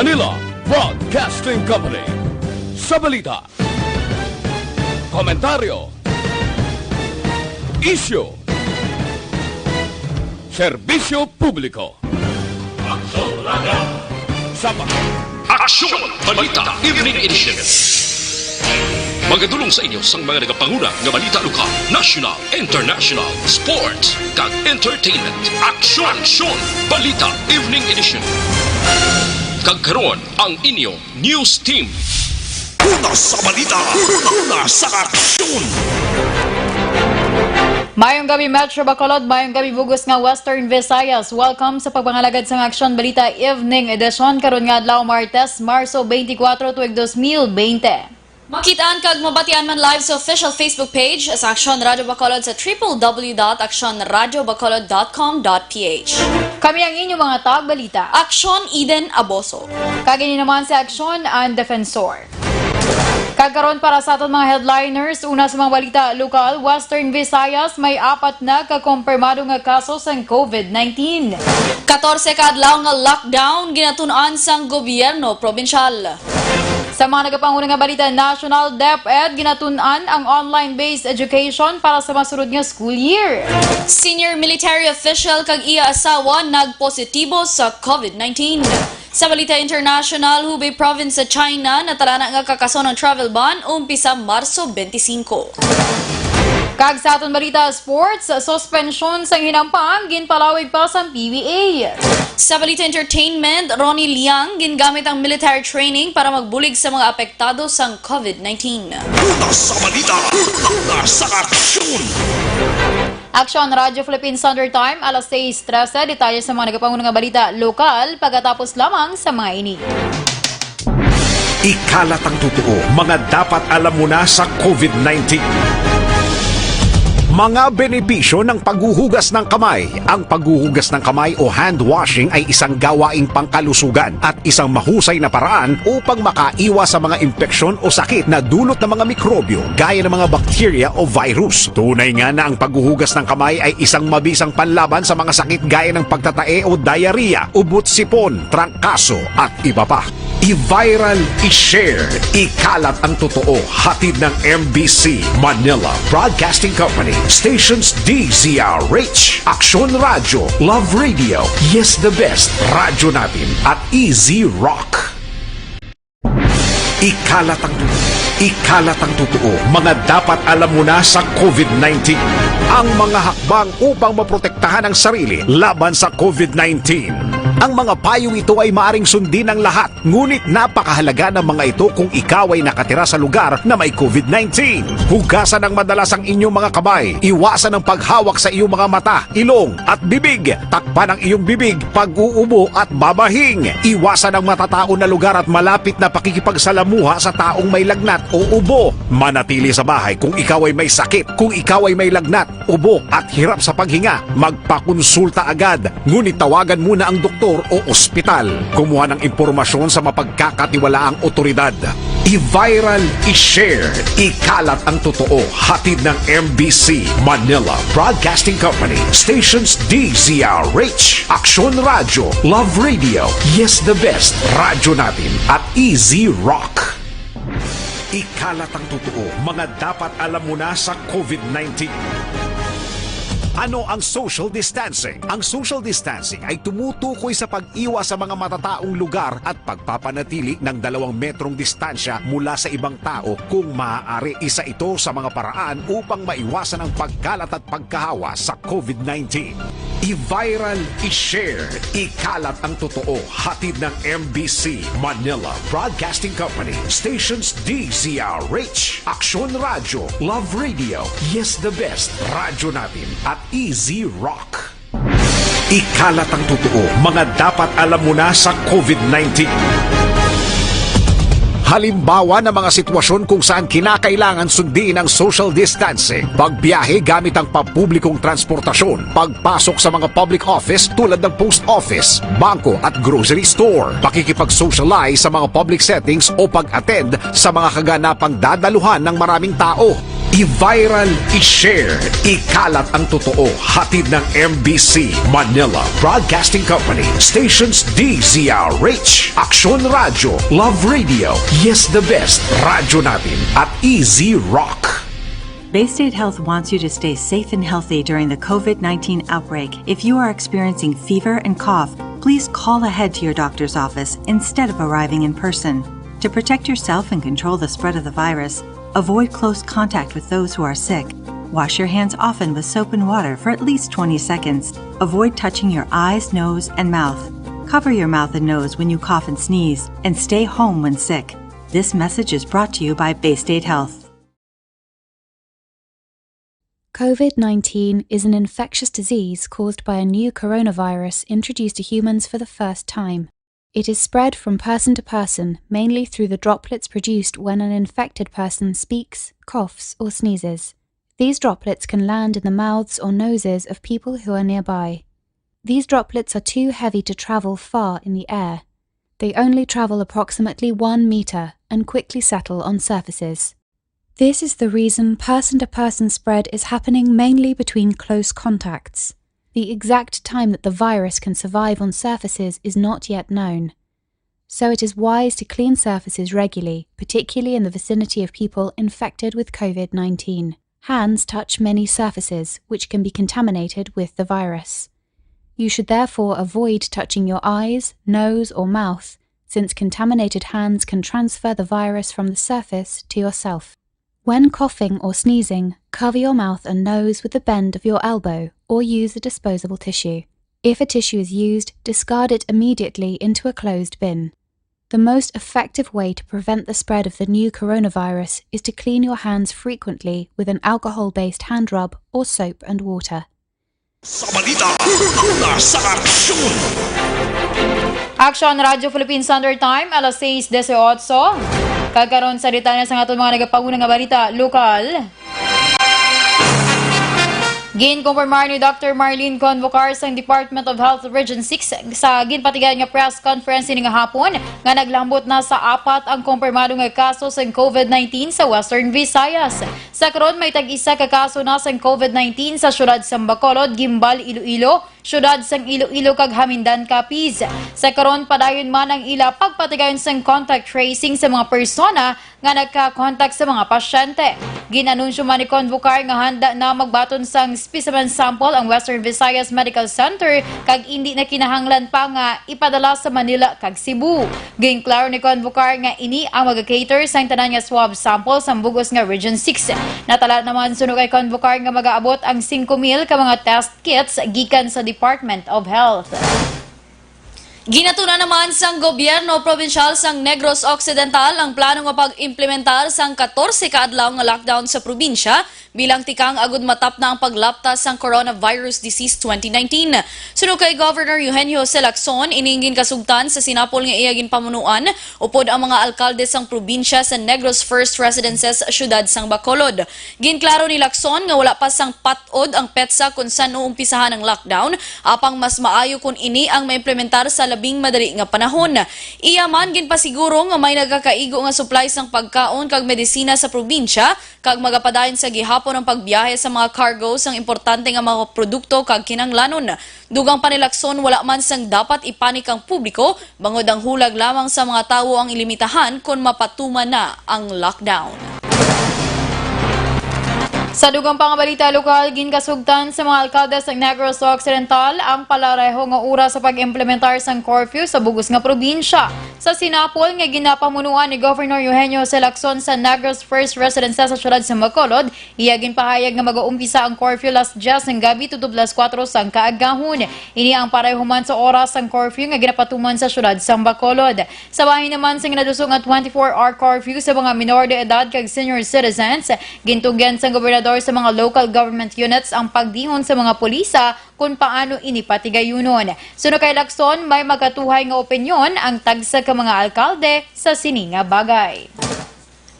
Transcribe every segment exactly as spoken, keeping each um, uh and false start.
Manila Broadcasting Company. Sa balita, komentaryo, isyu, serbisyo publiko. Sa pa- Aksyon Balita Evening Edition. Magadulong sa inyo sang mga nagapanguna nga balita lokal, national, international, sports, kag entertainment. Aksyon, Aksyon Balita Evening Edition. Kag karon ang inyo news team. Una sa balita, una sa aksyon. Mayong gabi, Metro Bacolod. Mayong gabi, bug-os nga Western Visayas. Welcome sa pagpangalagad sang Aksyon Balita Evening Edition karon nga adlaw, Martes, Marso twenty-four, tuig dos mil bente. Makitaan kag mabatian man live sa official Facebook page sa Aksyon Radio Bacolod sa triple W dot aksyon radio bacolod dot com dot P H. Kami ang inyong mga tagbalita. Aksyon Eden Aboso. Kag ini naman si Aksyon ang Defensor. Kag karon para sa aton mga headliners, una sa mga balita lokal, Western Visayas, may apat na ka kumpirmado nga kaso sang COVID nineteen. Katorse ka adlaw nga lockdown ginatun-an sang gobyerno probinsyal. Sa mga nagapanguna nga balita national, DepEd ginatun-an ang online-based education para sa masunod nga school year. Senior military official kag iya asawa nagpositibo sa COVID nineteen. Sa balita international, Hubei Province sa China, natalana nga kakason ang travel ban umpisa Marso twenty-five. Kag sa aton balita sports, suspensyon sang hinampang ginpalawig pa sang P B A. Sa balita entertainment, Ronnie Liang, gingamit ang military training para magbulig sa mga apektado sang COVID nineteen. Una sa balita, una sa aksyon. Aksyon Radyo Philippine Standard Time, alas sais trese. Detalye sa mga nagapanguna nga balita lokal pagkatapos lamang sa mga ini. Ikalat ang totoo, mga dapat alam mo na sa COVID nineteen. Mga benepisyo ng paghuhugas ng kamay. Ang paghuhugas ng kamay o hand washing ay isang gawaing pangkalusugan at isang mahusay na paraan upang makaiwas sa mga impeksyon o sakit na dulot ng mga mikrobyo gaya ng mga bakterya o virus. Tunay nga na ang paghuhugas ng kamay ay isang mabisang panlaban sa mga sakit gaya ng pagtatae o diarrhea, ubot sipon, trangkaso, at iba pa. I-viral, i-share, ikalat ang totoo. Hatid ng M B C Manila Broadcasting Company, stations D Z R H, Aksyon Radyo, Love Radio, Yes the Best, Radyo Natin, at Easy Rock. Ikalat ang, ikalat ang totoo, mga dapat alam mo na sa COVID nineteen. Ang mga hakbang upang maprotektahan ang sarili laban sa COVID nineteen. Ang mga payong ito ay maaring sundin ng lahat, ngunit napakahalaga ng mga ito kung ikaw ay nakatira sa lugar na may COVID nineteen. Hugasan ng madalas ang inyong mga kamay. Iwasan ang paghawak sa iyong mga mata, ilong, at bibig. Takpan ang iyong bibig pag-uubo at babahing. Iwasan ang matataon na lugar at malapit na pakikipagsalamuha sa taong may lagnat o ubo. Manatili sa bahay kung ikaw ay may sakit. Kung ikaw ay may lagnat, ubo, at hirap sa paghinga, magpakonsulta agad. Ngunit tawagan muna ang doktor o ospital. Kumuha ng impormasyon sa mapagkakatiwalaang otoridad. I-viral, i-share, ikalat ang totoo. Hatid ng M B C Manila Broadcasting Company, stations D Z R H, Aksyon Radyo, Love Radio, Yes the Best, Radyo Natin, at Easy Rock. Ikalat ang totoo, mga dapat alam mo na sa COVID nineteen. Ano ang social distancing? Ang social distancing ay tumutukoy sa pag-iwas sa mga matataong lugar at pagpapanatili ng dalawang metrong distansya mula sa ibang tao kung maaari. Isa ito sa mga paraan upang maiwasan ang pagkalat at pagkahawa sa COVID nineteen. I-viral, i-share, ikalat ang totoo. Hatid ng M B C Manila Broadcasting Company, stations D Z R H, Aksyon Radyo, Love Radio, Yes the Best, Radyo Natin, at Easy Rock. Ikalat ang totoo, mga dapat alam mo na sa COVID nineteen. Halimbawa ng mga sitwasyon kung saan kinakailangan sundin ang social distancing: pagbiyahe gamit ang pampublikong transportasyon, pagpasok sa mga public office tulad ng post office, bangko, at grocery store, pakikipag-socialize sa mga public settings, o pag-attend sa mga kaganapang dadaluhan ng maraming tao. I-viral, i-share, ikalat ang totoo. Hatid ng M B C Manila Broadcasting Company, stations D Z R H, Aksyon Radyo, Love Radio, Yes the Best, Radyo Natin, at Easy Rock. Bay State Health wants you to stay safe and healthy during the COVID nineteen outbreak. If you are experiencing fever and cough, please call ahead to your doctor's office instead of arriving in person. To protect yourself and control the spread of the virus, avoid close contact with those who are sick. Wash your hands often with soap and water for at least twenty seconds. Avoid touching your eyes, nose, and mouth. Cover your mouth and nose when you cough and sneeze, and stay home when sick. This message is brought to you by Bay State Health. COVID nineteen is an infectious disease caused by a new coronavirus introduced to humans for the first time. It is spread from person to person, mainly through the droplets produced when an infected person speaks, coughs, or sneezes. These droplets can land in the mouths or noses of people who are nearby. These droplets are too heavy to travel far in the air. They only travel approximately one meter and quickly settle on surfaces. This is the reason person to person spread is happening mainly between close contacts. The exact time that the virus can survive on surfaces is not yet known. So it is wise to clean surfaces regularly, particularly in the vicinity of people infected with COVID nineteen. Hands touch many surfaces which can be contaminated with the virus. You should therefore avoid touching your eyes, nose, or mouth, since contaminated hands can transfer the virus from the surface to yourself. When coughing or sneezing, cover your mouth and nose with the bend of your elbow or use a disposable tissue. If a tissue is used, discard it immediately into a closed bin. The most effective way to prevent the spread of the new coronavirus is to clean your hands frequently with an alcohol based hand rub or soap and water. Sa balita, una sa aksyon. Action Radyo Philippine Standard Time, alas sais dieciocho. Kag karon sa detalye sang aton mga nagapanguna nga balita lokal. Ginkumpirmar ni Doctor Marlene Convocar sang Department of Health Region six sa ginpatigayon nga press conference ini nga hapon nga naglambot na sa apat ang kumpirmado nga kaso sang COVID nineteen sa Western Visayas. Sa karon may tag-isa ka kaso na sang COVID nineteen sa siyudad sang Bacolod, Guimbal, Iloilo, siyudad sang Iloilo kag Jamindan, Capiz. Sa karon padayon man ang ila pagpatigayon sang contact tracing sa mga persona nga nagka-contact sa mga pasyente. Gin-anunsyo man ni Convocar nga handa na magbaton sang specimen sample ang Western Visayas Medical Center kag indi na kinahanglan pa nga ipadala sa Manila kag Cebu. Ginklaro ni Convocar nga ini ang maga-cater sang tanan nga swab sample sang bug-os nga Region six. Natala naman suno kay Convocar nga magaabot ang singko mil ka mga test kits gikan sa Department of Health. Ginatuna naman sang gobyerno probinsyal sang Negros Occidental ang plano nga pag-implementar sang katorse ka adlaw nga lockdown sa probinsya bilang tikang agud matapna ang paglapta sang coronavirus disease twenty nineteen. Suno kay Governor Eugenio Jose Lacson, ining ginkasugtan sa sinapol nga iya ginpamunuan upod ang mga alkalde sang probinsya sa Negros First Residences, siyudad sang Bacolod. Ginklaro ni Lacson nga wala pa sang pat-od ang petsa kon san-o umpisahan ang lockdown, apang mas maayo kon ini ang maimplementar sa labing madali nga panahon. Iya man ginpasiguro nga may nagakaigo nga supply sang pagkaon kag medisina sa probinsya kag magapadayon sa gihapon ang pagbiyahe sa mga cargo sang importante nga mga produkto kag kinahanglanon. Dugang pa ni Lacson, wala man sang dapat ipanik ang publiko bangod ang hulag lamang sa mga tawo ang ilimitahan kon mapatuman na ang lockdown. Sa dugang pa nga balita lokal, ginkasugtan sa mga alkalde sa Negros Occidental ang palareho nga oras sa pag-implementar sang curfew sa bug-os nga probinsya. Sa sinapol nga ginapamunuan ni Governor Eugenio Jose Lacson sa Negros First Residences sa siyudad sa Bacolod, iya ginpahayag nga magaumpisa ang curfew las diyes sang gabi tubtob las kuwatro sang kaagahon. Ini ang pareho man sa oras sang curfew nga ginapatuman sa siyudad sang Bacolod. Sa bahin naman sang ginaduso nga twenty-four hour curfew sa mga minor de edad kag senior citizens, gintugyan sang gobernador sa mga local government units ang pagdihon sa mga pulisa kon paano ini patigayunon. Suno kay Lacson, may magkatuhay nga opinyon ang tagsa ka mga alkalde sa sini nga bagay.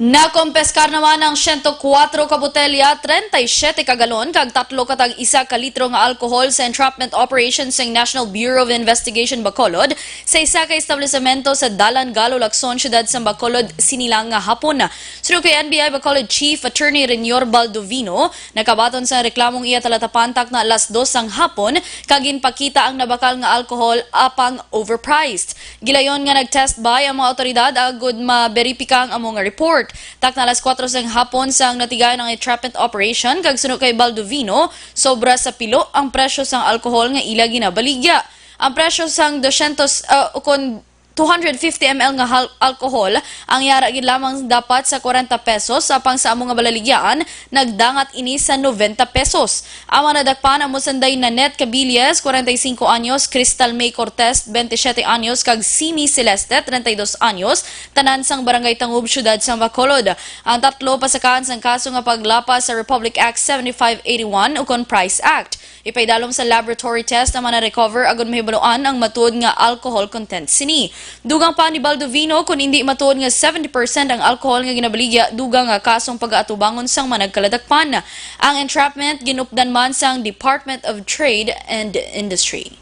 Nakompeskar naman ang siyento kuwatro ka botelya, treinta y siete ka galon, kag tatlo ka tag isa ka litro nga alcohol sa entrapment operation sang National Bureau of Investigation Bacolod sa isa ka establisamento sa Dalan Galo, Lacson, siyudad sang Bacolod, sini lang nga hapon. Suno kay N B I Bacolod Chief Attorney Renior Baldovino, nakabaton sa reklamong iya talatapan takna alas dos sang hapon, kag ginpakita ang nabakal nga alcohol apang overpriced. Gilayon nga nag-test buy ang mga awtoridad agud maberipika ang amo nga report. Takna alas kuwatro sang hapon sang natigayon ang entrapment operation, kag suno kay Baldovino, sobra sa pilo ang presyo sang alcohol nga ila ginabaligya. Ang presyo sang dosyentos, ah, ukon two hundred fifty M L nga hal-, alcohol ang yara gid lamang dapat sa kwarenta pesos, apang sa amo nga balaligyaan, nagdangat ini sa noventa pesos. Ang mga nadakpan amo sanday Nanette Cabillas, kwarenta y singko anyos, Crystal May Cortez, bente siyete anyos, kag Simi Celeste, treinta y dos anyos, tanan sang Barangay Tangub, siyudad sang Bacolod. Ang tatlo pasakaan sang kaso nga paglapas sa Republic Act seventy-five eighty-one ukon Price Act. Ipaidalom sa laboratory test ang mga na-recover agud mahibaluan ang matuod nga alcohol content sini. Dugang pa ni Baldovino, kun indi matuod nga seventy percent ang alcohol nga ginabaligya, dugang nga kasong pagaatubangon sang mga nagkaladakpan. Ang entrapment ginupdan man sang Department of Trade and Industry.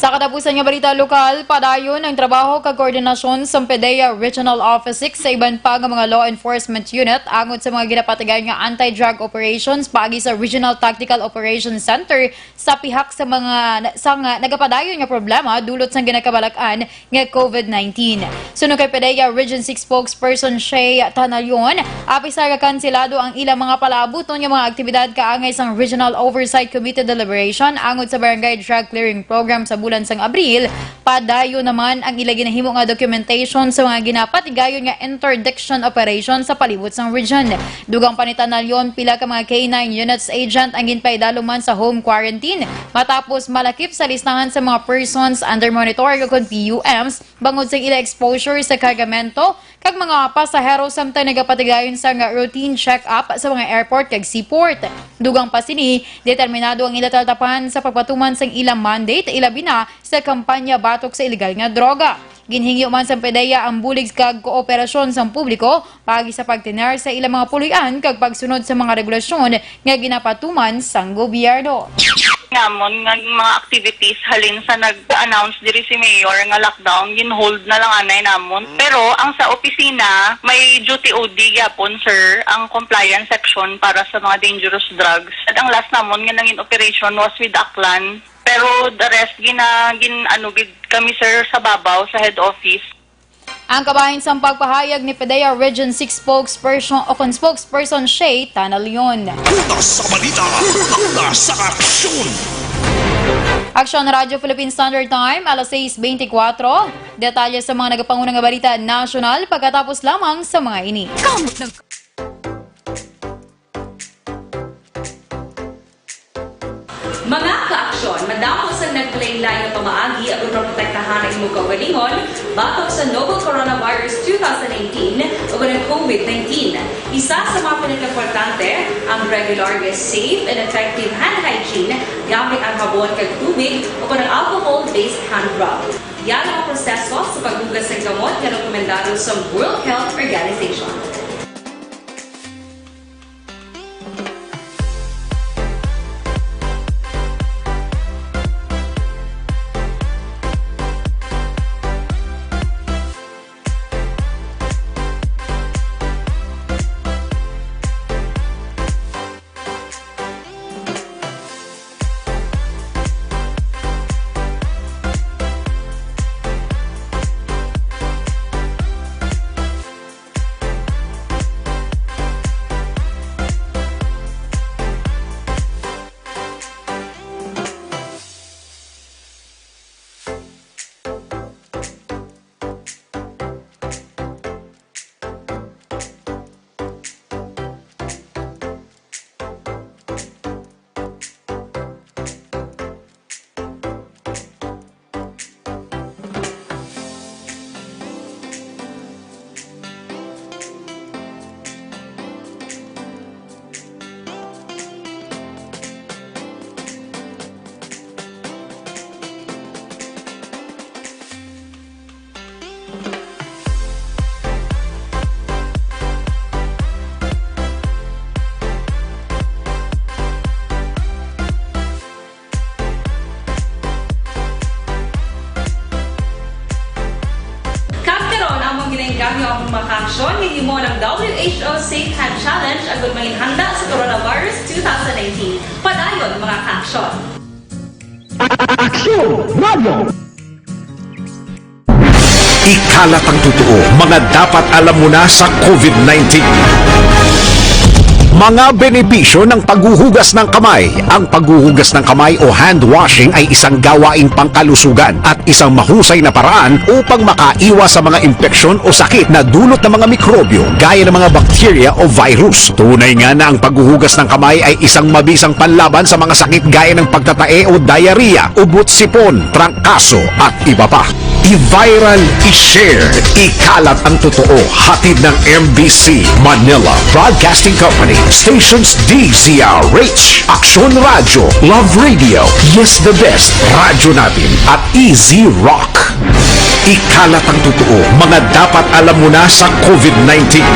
Sa katapusan nga balita lokal, padayon ang trabaho kag koordinasyon sa PDEA Regional Office six sa iban pa nga mga law enforcement unit angod sa mga ginapatigayon nga anti-drug operations paagi sa Regional Tactical Operations Center sa pihak sa mga, sa nga nagapadayon nga problema dulot sang ginakabalak-an nga COVID nineteen. Suno kay PDEA Region six spokesperson Shay Tanalion, apisar nga kansilado ang ilang mga palaabuton nga mga aktibidad kaangay sang Regional Oversight Committee deliberation angod sa Barangay Drug Clearing Program sa bulan sang Abril, padayon naman ang ila ginahimo nga documentation sa mga ginapatigayon nga interdiction operation sa palibot sang region. Dugang pa ni Tanalion, pila ka mga K nine units agent ang ginpaidalom man sa home quarantine matapos malakip sa listahan sa mga persons under monitoring o kon P U Ms bangod sa ila exposure sa kargamento kag mga pasahero samtang nagapatigayon sang routine check-up sa mga airport kag seaport. Dugang pa sini, determinado ang ila talatapan sa pagpatuman sang ila mandate, ilabi na sa kampanya batok sa iligal nga droga. Ginhingyo man sang PDEA ang bulig kag kooperasyon sang publiko paagi sa pagtener sa ilang mga puloy-an kag pagsunod sa mga regulasyon nga ginapatuman sang gobyerno. Namon nga mga activities halin sa nag-announce diri si Mayor nga lockdown, gin-hold na lang anay namon. Mm. Pero ang sa opisina, may duty O D gyapon, sir, ang compliance section para sa mga dangerous drugs. At ang last namon nga nangin operation was with Aklan. Pero the rest, gina-, gin-, ano, gid kami, sir, sa babaw, sa head office. Ang kabahin sang pagpahayag ni PDEA Region six spokesperson o kon spokesperson Shay Tanalion. Una sa balita, una sa aksyon. Aksyon Radyo Philippine Standard Time, alas sais beintikwatro. Detalye sa mga nagapanguna nga balita nasyonal pagkatapos lamang sa mga ini. Kamot nag- Mga kaaksyon, madamo sang naglain-lain nga pamaagi aron maprotektahan ang imo kaugalingon batok sa novel coronavirus two thousand nineteen o kon ang COVID nineteen. Isa sa mga pinakaimportante, ang regular nga safe and effective hand hygiene gamit ang habon kag tubig o kon ang alcohol-based hand rub. Yara ang proseso sa paghugas sang kamot nga rekomendado sa World Health Organization. Mga kaaksyon, gin-imo ng W H O Safe Hand Challenge agud manginhanda sa Coronavirus two thousand nineteen. Padayon, mga kaaksyon. Aksyon! Radyo! Ikalat ang totoo, mga dapat alam mo na sa COVID nineteen. Mga benepisyo ng paghuhugas ng kamay. Ang paghuhugas ng kamay o hand washing ay isang gawaing pangkalusugan at isang mahusay na paraan upang makaiwas sa mga impeksyon o sakit na dulot ng mga mikrobyo gaya ng mga bakterya o virus. Tunay nga na ang paghuhugas ng kamay ay isang mabisang panlaban sa mga sakit gaya ng pagtatae o diarrhea, ubot-sipon, trangkaso, at iba pa. I-viral, i-share, ikalat ang totoo. Hatid ng M B C Manila Broadcasting Company, stations D Z R H, Aksyon Radyo, Love Radio, Yes the Best, Radyo Natin, at Easy Rock. Ikalat ang totoo, mga dapat alam mo na sa COVID nineteen.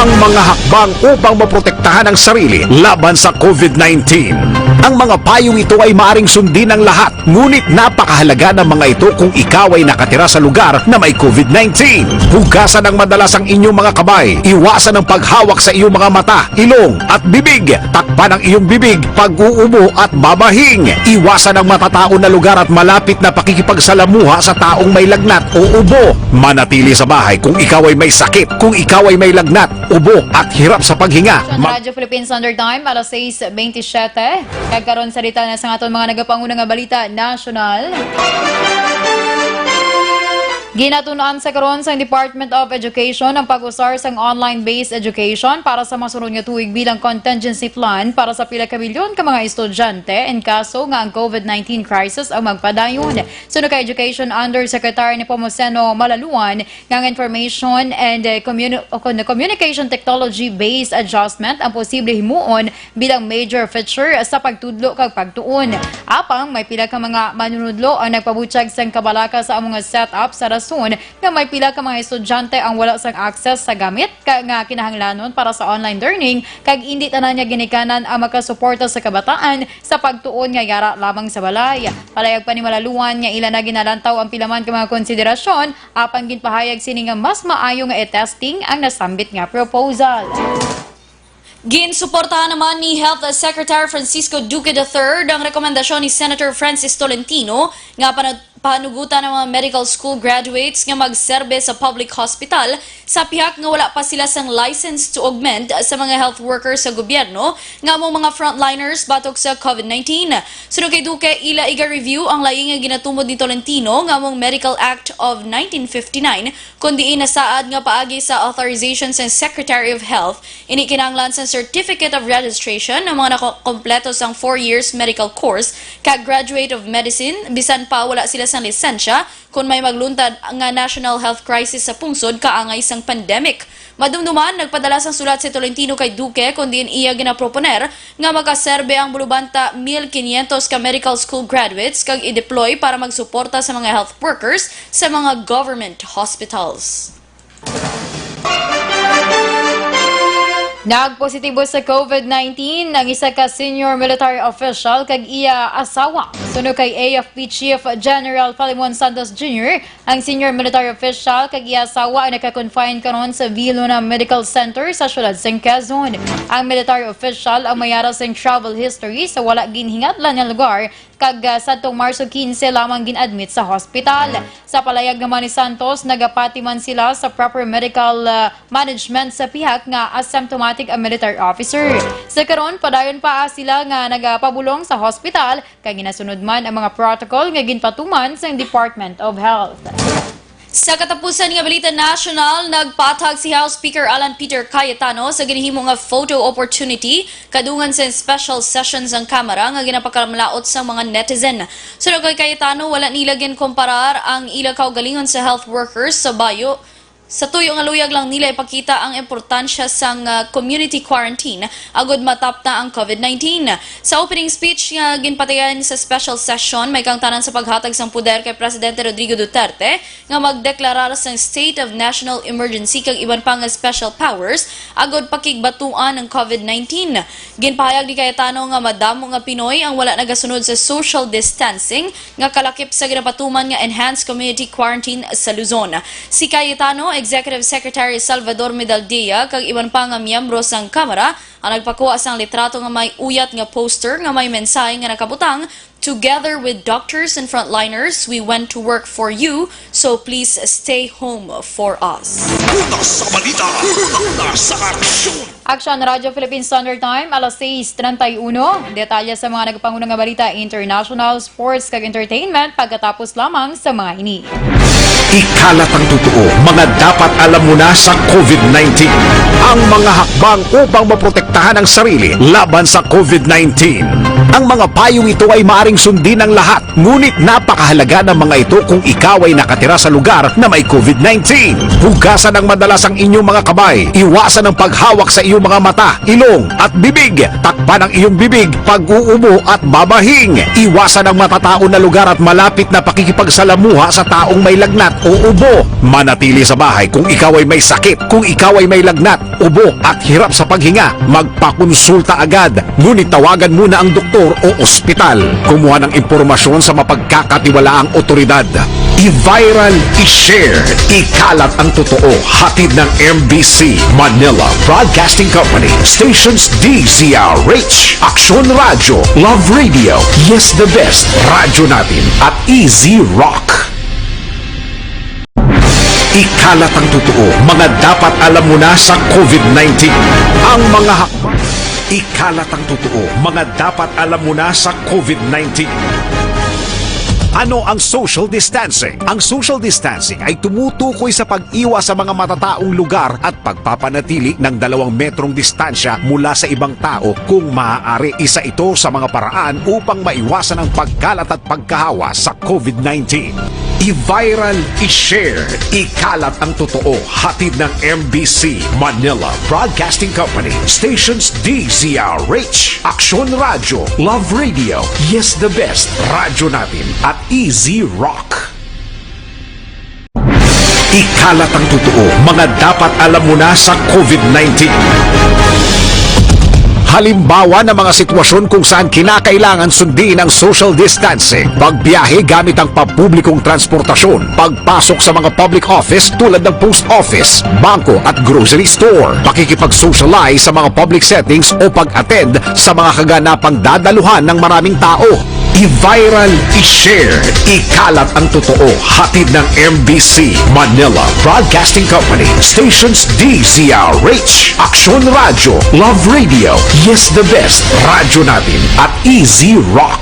Ang mga hakbang upang maprotektahan ang sarili laban sa COVID nineteen. Ang mga payong ito ay maaring sundin ng lahat, ngunit napakahalaga ng mga ito kung ikaw ay nakatira sa lugar na may COVID nineteen. Hugasan ng madalas ang inyong mga kamay. Iwasan ang paghawak sa iyong mga mata, ilong, at bibig. Takpan ang iyong bibig, pag-uubo, at babahing. Iwasan ang matataon na lugar at malapit na pakikipagsalamuha sa taong may lagnat o ubo. Manatili sa bahay kung ikaw ay may sakit, kung ikaw ay may lagnat, ubo, at hirap sa paghinga. Sa Radyo Philippines Standard Time, alas sais bentisiete. Kag karon sa detalye sa aton mga nagapanguna nga balita nasyonal. Ginatun-an sa karon sang Department of Education ang pag-usar sang online-based education para sa masunod nga tuig bilang contingency plan para sa pila ka milyon ka mga estudyante in kaso nga ang COVID nineteen crisis ang magpadayon. Suno kay Education Undersecretary Nepomuceno Malaluan, nga ang Information and, eh, Communi-, o kon-, Communication Technology-based adjustment ang posible himuon bilang major feature sa pagtudlo kag pagtuon. Apang may pila ka mga manunudlo ang nagpabutyag sang kabalaka sa amo nga setup sa rason nga may pila ka mga estudyante ang wala sang access sa gamit ka nga kinahanglanon para sa online learning, kag indi tanan nga ginikanan ang makasuporta sa kabataan sa pagtuon nga yara lamang sa balay. Palayag pa ni Malaluan nga ila na ginalantaw ang pila man ka mga konsiderasyon, apang ginpahayag sini nga mas maayo nga i-testing ang nasambit nga proposal. Ginsuportahan naman ni Health Secretary Francisco Duque the third ang rekomendasyon ni Senator Francis Tolentino nga panu-, panugutan ang mga medical school graduates nga magserbe sa public hospital sa pihak nga wala pa sila sang license to augment sa mga health workers sa gobyerno nga amo mga frontliners batok sa COVID nineteen. Suno kay Duque, ila iga-review ang laing nga ginatumod ni Tolentino nga among Medical Act of nineteen fifty-nine, kun diin nasaad nga paagi sa authorization sa Secretary of Health, ini kinahanglan sa Certificate of Registration ang mga nakakompleto sang four years medical course kag graduate of medicine, bisan pa wala sila sang lisensya, kun may magluntad nga national health crisis sa pungsod kaangay sang pandemic. Madumduman, nagpadala sang sulat si Tolentino kay Duque, kun diin iya ginaproponer nga makaserbe ang bulubanta mil quinientos ka medical school graduates kag i-deploy para magsuporta sa mga health workers sa mga government hospitals. Nagpositibo sa COVID nineteen ang isa ka senior military official kag iya asawa. Suno kay A F P Chief General Filemon Santos Junior, ang senior military official kag iya asawa ang naka-confine karon sa Villona Medical Center sa siyudad sang Quezon. Ang military official ang may ara sang travel history sa wala ginhingadlan nga lugar kag, ah, sadtong Marso quince lamang gin-admit sa hospital. Sa palayag naman ni Santos, nagapati man sila sa proper medical, ah, management sa pihak nga asymptomatic ang military officer. Sa karon, padayon pa sila nga nagapabulong sa hospital kag ginasunod man ang mga protocol nga ginpatuman sang Department of Health. Sa katapusan nga balita nasyonal, nagpatag si House Speaker Alan Peter Cayetano sa ginhimo nga photo opportunity kadungan sa special session sang Kamara nga ginapakamalaot sang mga netizen. Suno kay Cayetano, wala nila ginkomparar ang ila kaugalingon sa health workers sa bayo. Sa tuyo nga luyag lang nila ipakita ang importansya sang, ah, community quarantine agud mataptan ang COVID nineteen. Sa opening speech nga ginpatigayon sa special session, may kaangtanan sa paghatag sang poder kay Presidente Rodrigo Duterte nga magdeklarar sang state of national emergency kag iban pa nga special powers agud pakigbatuan ang COVID nineteen. Ginpahayag ni Cayetano nga madamo nga Pinoy ang wala nagasunod sa social distancing nga kalakip sa ginapatuman nga enhanced community quarantine sa Luzon. Si Cayetano Executive Secretary Salvador Medaldea kag iban pa nga miyembro sang Kamara ang nagpakuha sang litrato nga may uyat nga poster nga may mensahe nga nakabutang, "Together with doctors and frontliners, we went to work for you, so please stay home for us." Una sa balita, una sa aksyon. Aksyon Radyo Philippine Standard Time, alas sais treinta y uno. Detalye sa mga nagpanguna nga balita, international, sports, kag entertainment pagkatapos lamang sa mga ini. Ikalat ang totoo, mga dapat alam mo na sa COVID nineteen. Ang mga hakbang upang maprotektahan ang sarili laban sa COVID nineteen. Ang mga payong ito ay maaring sundin ng lahat, ngunit napakahalaga ng mga ito kung ikaw ay nakatira sa lugar na may COVID nineteen. Hugasan ng madalas ang inyong mga kamay. Iwasan ang paghawak sa iyong mga mata, ilong, at bibig. Takpan ang iyong bibig pag-uubo at babahing. Iwasan ang matataon na lugar at malapit na pakikipagsalamuha sa taong may lagnat o ubo. Manatili sa bahay kung ikaw ay may sakit. Kung ikaw ay may lagnat, ubo, at hirap sa paghinga, magpakonsulta agad. Ngunit tawagan muna ang doktor o ospital. Kumuha ng impormasyon sa mapagkakatiwalaang otoridad. I-viral, i-share, ikalat ang totoo. Hatid ng M B C Manila Broadcasting Company. Stations D Z R H, Aksyon Radyo, Love Radio, Yes the Best, Radyo Natin, at Easy Rock. Ikalat ang totoo, mga dapat alam mo na sa COVID nineteen. Ang mga hakbang. Ikalat ang totoo, mga dapat alam mo na sa COVID nineteen. Ano ang social distancing? Ang social distancing ay tumutukoy sa pag-iwas sa mga matataong lugar at pagpapanatili ng dalawang metrong distansya mula sa ibang tao kung maaari. Isa ito sa mga paraan upang maiwasan ang pagkalat at pagkahawa sa COVID nineteen. I-viral, i-share, ikalat ang totoo. Hatid ng M B C Manila Broadcasting Company. Stations D Z R H, Aksyon Radyo, Love Radio, Yes the Best, Radyo Natin, at Easy Rock. Ikalat ang totoo, mga dapat alam mo na sa COVID nineteen. Halimbawa ng mga sitwasyon kung saan kinakailangan sundin ang social distancing, pagbiyahe gamit ang pampublikong transportasyon, pagpasok sa mga public office tulad ng post office, bangko at grocery store, pakikipag-socialize sa mga public settings o pag-attend sa mga kaganapang dadaluhan ng maraming tao. I-viral, i-share, ikalat ang totoo. Hatid ng M B C Manila Broadcasting Company. Stations D Z R H, Aksyon Radyo, Love Radio, Yes the Best, Radyo Natin, at Easy Rock.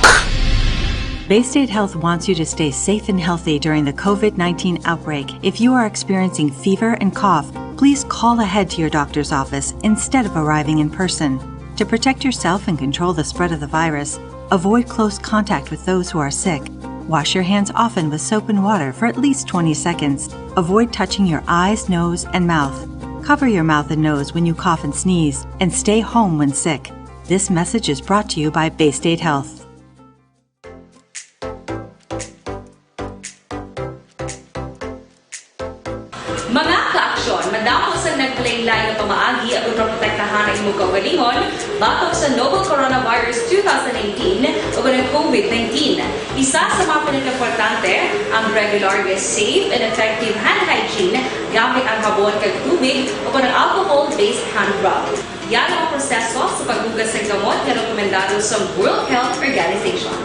Bay State Health wants you to stay safe and healthy during the COVID nineteen outbreak. If you are experiencing fever and cough, please call ahead to your doctor's office instead of arriving in person. To protect yourself and control the spread of the virus, avoid close contact with those who are sick. Wash your hands often with soap and water for at least twenty seconds. Avoid touching your eyes, nose, and mouth. Cover your mouth and nose when you cough and sneeze, and stay home when sick. This message is brought to you by Bay State Health. Mga kaaksyon, madamo sang naglain-lain nga pamaagi aron maprotektahan ang imong kaugalingon batok sa novel coronavirus two thousand nineteen o ang COVID nineteen. Isa sa mga pinakaimportante ang regular nga safe and effective hand hygiene gamit ang habon kag tubig o ang alcohol-based hand rub. Yan ang proseso sa paghugas sang kamot nga rekomendado sa World Health Organization.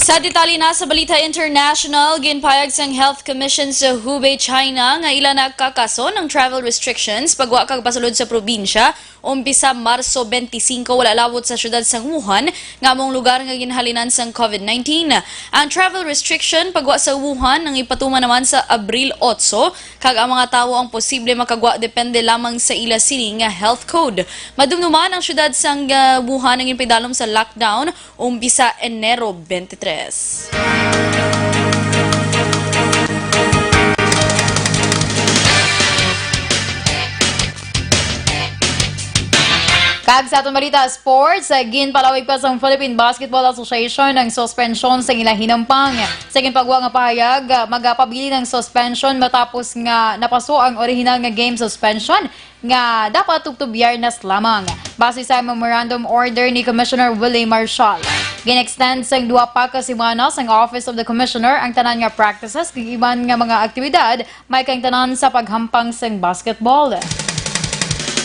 Sa detalye na sa balita international, ginpahayag sang Health Commission sa Hubei, China, nga ila na kakason ang travel restrictions pagwa kag pasulod sa probinsya umpisa Marso twenty-five, wala labot sa siyudad sang Wuhan, nga among lugar nga ginhalinan sang COVID nineteen. Ang travel restriction pagwa sa Wuhan ang ipatuman naman sa Abril otso, kag ang mga tawo ang posible makagwa depende lamang sa ila sini nga health code. Madumduman ang siyudad sang, ah, Wuhan ang ginpaidalom sa lockdown umpisa Enero twenty-three. Kag sa aton balita sports, ginpalawig pa sang Philippine Basketball Association ang suspensyon sa ila hinumpang. Sa ginpagwa nga pahayag, magapabilin ang suspension matapos nga napaso ang original nga game suspension nga dapat tubtob Biyernes lamang, base sa memorandum order ni Commissioner Willie Marshall. Gin-extend sang duha pa ka semana sang Office of the Commissioner ang tanan nga practices kag iban nga mga aktibidad may kaangtanan sa paghampang sang basketball.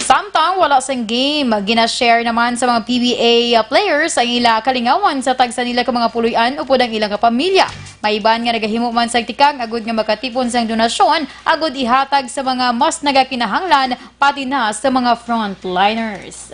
Samtang wala sang game, gina-share naman sa mga P B A players ang ila kalingawan sa tagsa nila ka mga puloy-an upod ang ilang pamilya. May iban nga nagahimo man sang tikang agud nga makatipon sang donasyon agud ihatag sa mga mas nagakinahanglan, pati na sa mga frontliners.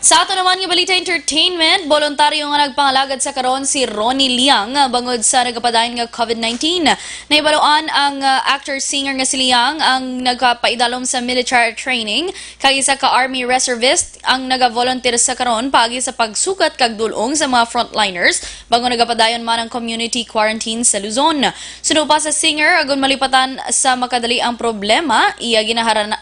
Sa ato naman nga balita entertainment, boluntaryo nga nagpangalagad sa karon si Ronnie Liang, ah, bangod sa nagapadayon nga COVID nineteen. Nahibaluan ang, ah, actor-singer nga si Liang ang nagpaidalom sa military training kag isa ka army reservist ang nagavolunteer sa karon paagi sa pagsugat kag dul-ong sa mga frontliners, bangod nagapadayon man ang community quarantine sa Luzon. Suno pa sa singer, agud malipatan sa makadali ang problema, iya ginaharana,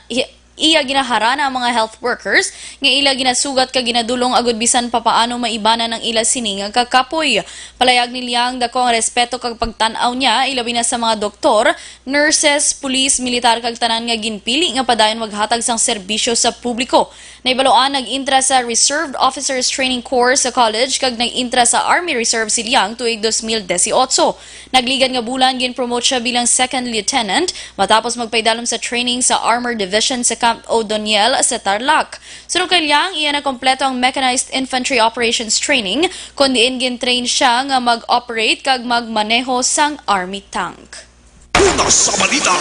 iya ginaharana ang mga health workers nga ila ginasugat kag ginadul-ong agud bisan papaano maibanan ang ila sini nga kakapoy. Palayag ni Liang, dako ang respeto kag pagtan-aw niya, ilabi na sa mga doktor, nurses, pulis, militar kag tanan nga ginpili nga padayon maghatag sang serbisyo sa publiko. Nahibaluan, nag-intra sa Reserved Officers Training Corps sa college kag nag-intra sa Army Reserve si Liang tuig dos mil disiotso. Nagligad nga bulan, gin-promote siya bilang second lieutenant matapos magpaidalom sa training sa Armor Division sa Camp O'Doniel sa Tarlac. Suno kay Liang, iya na kompleto ang Mechanized Infantry Operations Training, kon diin gin-train siya nga mag-operate kag magmaneho sang army tank. Una sa balita,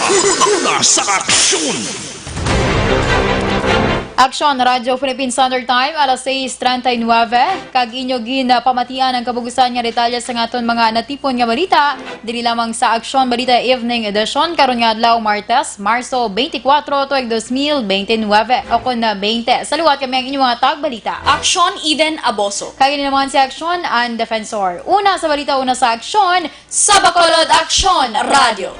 una sa aksyon. Aksyon, Radyo Philippine Standard Time, alas sais treinta y nueve. Kag inyo ginapamatian ang kabugusan nga detalye sa aton mga natipon nga balita, diri lamang sa Aksyon Balita Evening Edition, karon nga adlaw, Martes, Marso twenty-four, tuig dos mil twenty-nine, o kon na twenty. Sa liwat, kami ang inyong mga tagbalita, Aksyon Eden Aboso. Kag ini naman si Aksyon, ang defensor. Una sa balita, una sa aksyon, sa Bacolod Aksyon Radyo.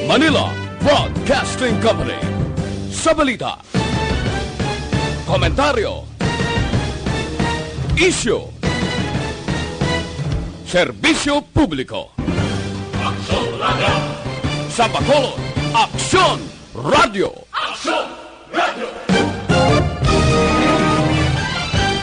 Manila Broadcasting Company. Sa balita, komentaryo, isyu, serbisyo publiko. Aksyon Radyo. Sa Bacolod, Aksyon Radyo. Aksyon Radyo.